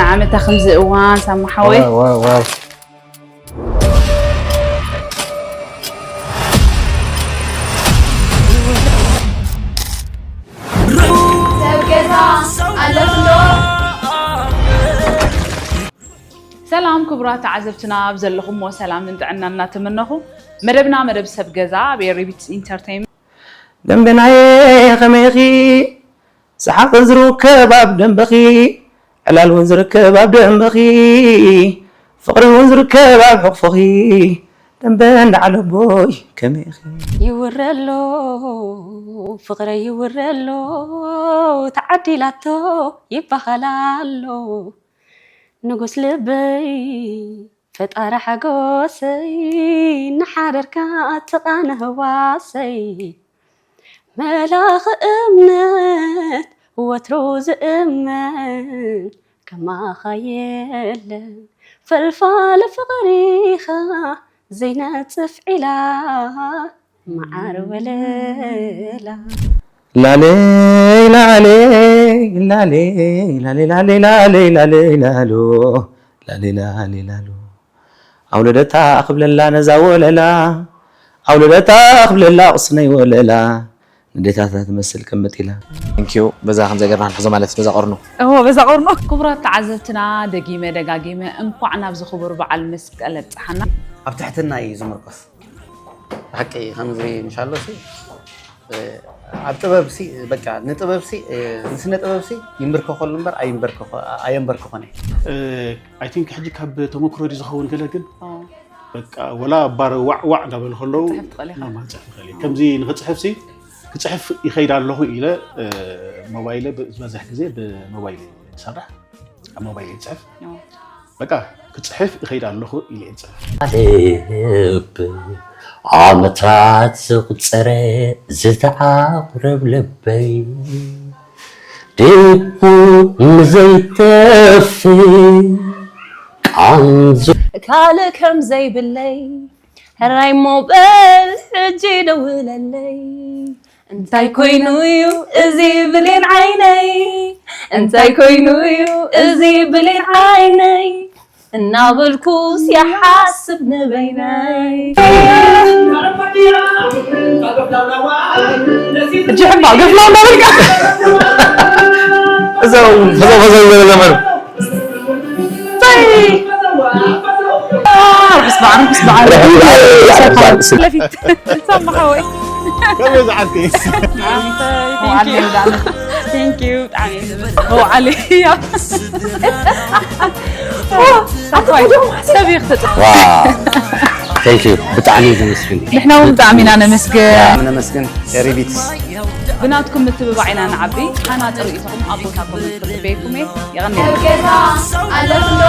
ዓመታ ከምዚ እዋን ሳማ ሓወይ። ዋው፣ ዋው፣ ዋው። ሰብ ገዛ ኣለኹም ዶ? ሰላም ክቡራት ተዓዘብትና፣ ኣብ ዘለኹሞ ሰላምን ጥዕናን እናተመነኹ፣ መደብና መደብ ሰብ ገዛ ኣብ ኤሪቢትስ ኢንተርቴይንመንት። ደንበናየ ከመይኺ? ሰሓቕ ዝርከብ ኣብ ደንበኺ፣ ዕላል እውን ዝርከብ ኣብ ደንበኺ፣ ፍቕሪ እውን ዝርከብ ኣብ ሕቕፎኺ። ደንበ እንዳዓለቦይ ከመይኺ? ይውረ ኣሎ ፍቕረ ይውረ ኣሎ ተዓዲላቶ ይበሃል ኣሎ ንጉስ ልበይ ፈጣሪ ሓጎሰይ ንሓደርካ ትቓነ ህዋሰይ መላኺ እምነት ወትሩ ዝእመን ከማኻ የለን ፈልፋሊ ፍቕሪኻ ዘይነጽፍ ዒላ መዓር ወለላ ላለይ ላለይ ላለይ ላለይ ላለይ ላለይ ላለይ ላሎ ላለይ ላለይ ላሎ ኣውለደታ ክብለላ ነዛ ወለላ ኣውለደታ ክብለላ ቁስነይ ወለላ ንዴታታ ትመስል ቅምጥ ኢላ። Thank you። በዛ ከምዚ ገርና ንሕዞ ማለት በዛ ቆርኖ። እዎ በዛ ቆርኖ። ክቡራት ተዓዘብትና ደጊመ ደጋጊመ እንኳዕ ናብዚ ክቡር በዓል መስቀል ኣብፀሓና። ኣብ ትሕትና እዩ ዝምርኮስ። ብሓቂ ከምዚ ምሻሎ ሲ ኣብ ጥበብ ሲ በቃ ንጥበብ ሲ ንስነ ጥበብ ሲ ይምርከኸሉ እምበር ኣይምበርከኸ ኣየምበርከኸን እዩ። I think ሕጂ ካብ ተመክሮ ድዩ ዝኸውን ገለ ግን በቃ ወላ ባር ዋዕ ዋዕ እንዳበሉ ከለዉ ክትፅሕፍ ትኽእል ኢኻ። ማን ክፅሕፍ ይኽእል እዩ። ከምዚ ንክፅሕፍ ሲ ክፅሕፍ ይኸይድ ኣለኹ ኢለ ሞባይለ ዝበዝሕ ግዜ ብሞባይል ዝሰርሕ ኣብ ሞባይል ይፅሕፍ በቃ ክፅሕፍ ይኸይድ ኣለኹ ኢለ ይፅሕፍ ልብ ዓመታት ዘቁፀረ ዝተዓቁረብ ልበይ ድኩም ዘይጠፍእ ቃንዙ ካልእ ከም ዘይብለይ ሕራይ እሞ በል ሕጂ ደውለለይ እንታይ ኮይኑ እዩ እዚ ብሌን ዓይነይ እንታይ ኮይኑ እዩ እዚ ብሌን ዓይነይ እናበልኩስ ይሓስብ ንበይነይ ሕጂ ሕማቕ ገፍላ እንዳበልካ እዞም ፈዘው ፈዘው ዝበለ ዘመን ርሑስ በዓል ርሑስ በዓል ለፊት ሳማ ሓወይ ከመይ ዝዓልቲ ተንኪዩ ብጣዕሚ ተንኪዩ ብጣዕሚ እዩ ዝብል ወዓሊ ሰብ ይኽተጥ Thank you ብጣዕሚ እዩ ዘመስግን ንሕና እውን ብጣዕሚ ኢና ነመስግን ነመስግን ኤሪቢትስ ብናትኩም ምትብባዕ ኢና ንዓቢ ሓና ጥርኢትኹም ኣብ ቦታ ኮመንት ክፅበየኩም እየ የቐኒ ገዛ ኣለኹም ዶ?